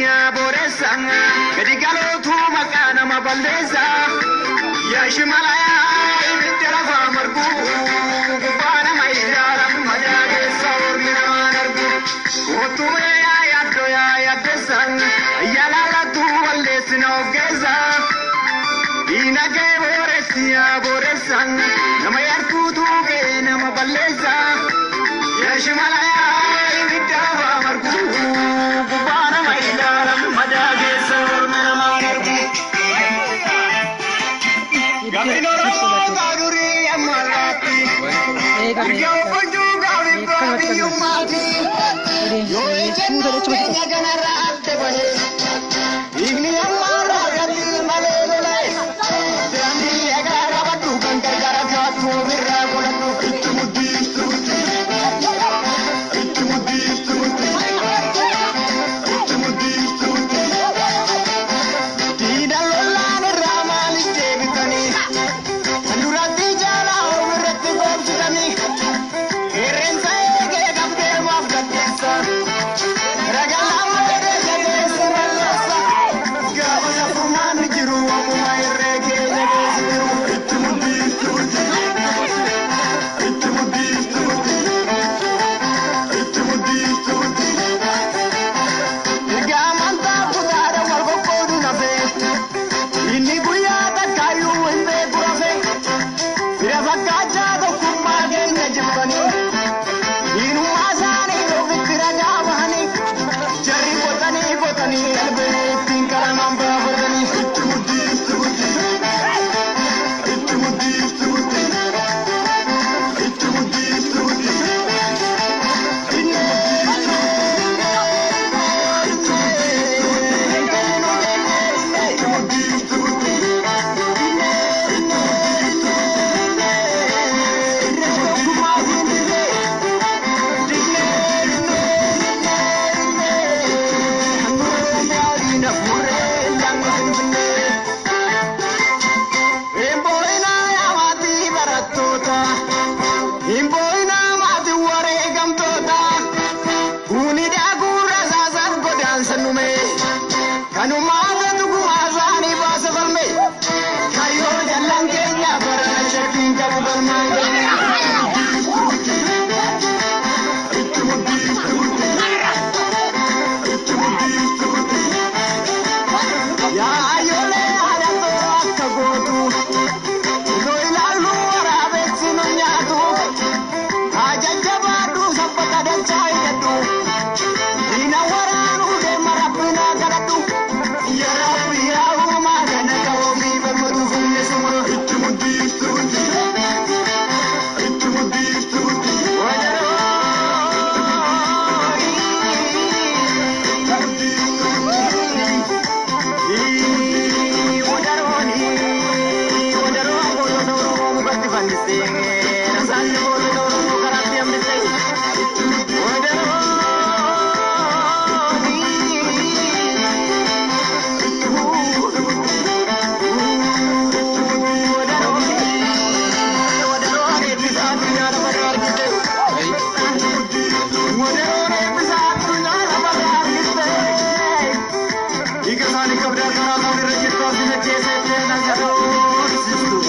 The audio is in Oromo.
booressiyaa booressa gadi galootu maqaa nama balleessa yaa shimalayaa ibidda lafaa margu gubbaa nama ilaalan madaa keessa ormi namaan argu kootumee yaa yaaddoo yaa yaaddessa yaa laallattu balleessina of keessa diinagee booressiyaa booressa nama yartuutu ga'ee nama balleessa yaa shimalayaa ibidda lafaa margu gubbaa nama ilaalan madaa keessa ormi namaan argu. Gamiin Oromoo durii amma laatti. Guyyaa boqochuu gaarii biyyummaati. Yoo ejjennoo keenya kanarraa adda bahe. Dhiigni amma irraa gadi malee lola'e. Daandii egaa qabadhu kan gargaara kaattu ofirraa godhadhu. Itti muddii itti muddii. Itti muddii itti muddii. Itti muddii itti muddii. Diina lolaan irraa maaliif deebitanii? Duratti jaalaa ofirratti goobsitanii? Qeerransa eegee qabdee maaf gaddeessa? Ragaa lama jabeessa balleessa. Gaafa safurmaan jiru ammuma irree keenya keessa jiru. Itti muddii itti muddii. Itti muddii itti muddii. Itti muddii itti muddii. Erga amantaa kutaadha wal qoqqoodu nafee. Inni guyyaa takkaayyuu hin beeku rafee. Fira fakkaachaa tokkummaa keenya jibbanii. Diinummaa isaanii ofitti ragaa bahanii. Jarri qotanii qotanii albee ittiin qalamaan baafatanii. Itti muddii itti muddii. Itti muddii itti muddii. Itti muddii itti muddii. Itti muddii itti muddii. Kanumaa dhugumaa isaanii baasa falme kayyoo jallaan keenya barana shakkiin qabu galmaan keenya. Itti muddii itti muddii. Itti muddii itti muddii. Yaa ayyoolee haadhatoo akka gootu yeroo ilaallu waraabessi nu nyaatu haa jajjabaadhu sabbata dachaa hidhadhu diina waraanuu deema rabbinaa kadhadhu. Yaa Rabbi yaa uumaa kana qaboomii falmatu fuullisuma. Itti muddii itti muddii. Itti muddii itti muddii. Hiika isaanii qabdaa karaa isaanii irra jirtu as jecheessa ittiin dhaga'uu.